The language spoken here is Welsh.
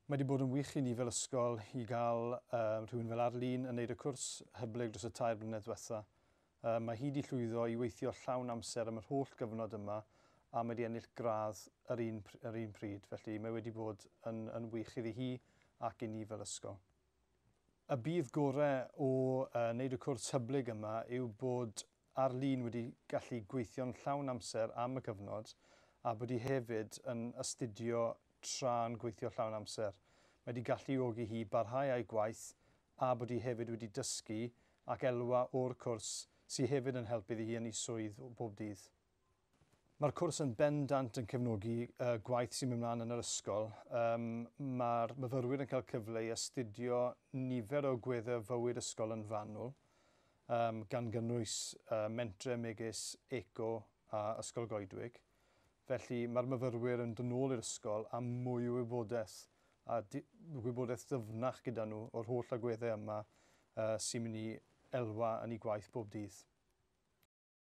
Mae wedi bod yn wych i ni fel ysgol i gael rhywun fel Arlene yn neud y cwrs hyblyg dros y 3 blynedd diwetha. Mae hi wedi llwyddo i weithio llawn amser am yr holl gyfnod yma a mae wedi ennill gradd yr un pryd, felly mae wedi bod yn wych iddi hi ac i ni fel ysgol. Y budd gorau o wneud y cwrs hyblyg yma yw bod Arlene wedi gallu gweithio'n llawn amser am y cyfnod a bod hi hefyd yn astudio tra'n gweithio llawn amser. Mae wedi galluogi hi barhau â'i gwaith a bod hi hefyd wedi dysgu ac elwa o'r cwrs sydd hefyd yn helpu iddi hi yn ei swydd bob dydd. Mae'r cwrs yn bendant yn cefnogi gwaith sy'n mynd mlaen yn yr ysgol. Mae'r myfyrwyr yn cael cyfle i astudio nifer o agweddau fywyd ysgol yn fanwl, gan gynnwys mentre megis Eco a Ysgol Goedwig. Felly mae'r myfyrwyr yn dod nôl i'r ysgol a mwy o wybodaeth a wybodaeth ddyfnach gyda nhw o'r holl agweddau yma sy'n mynd i elwa yn ei gwaith bob dydd.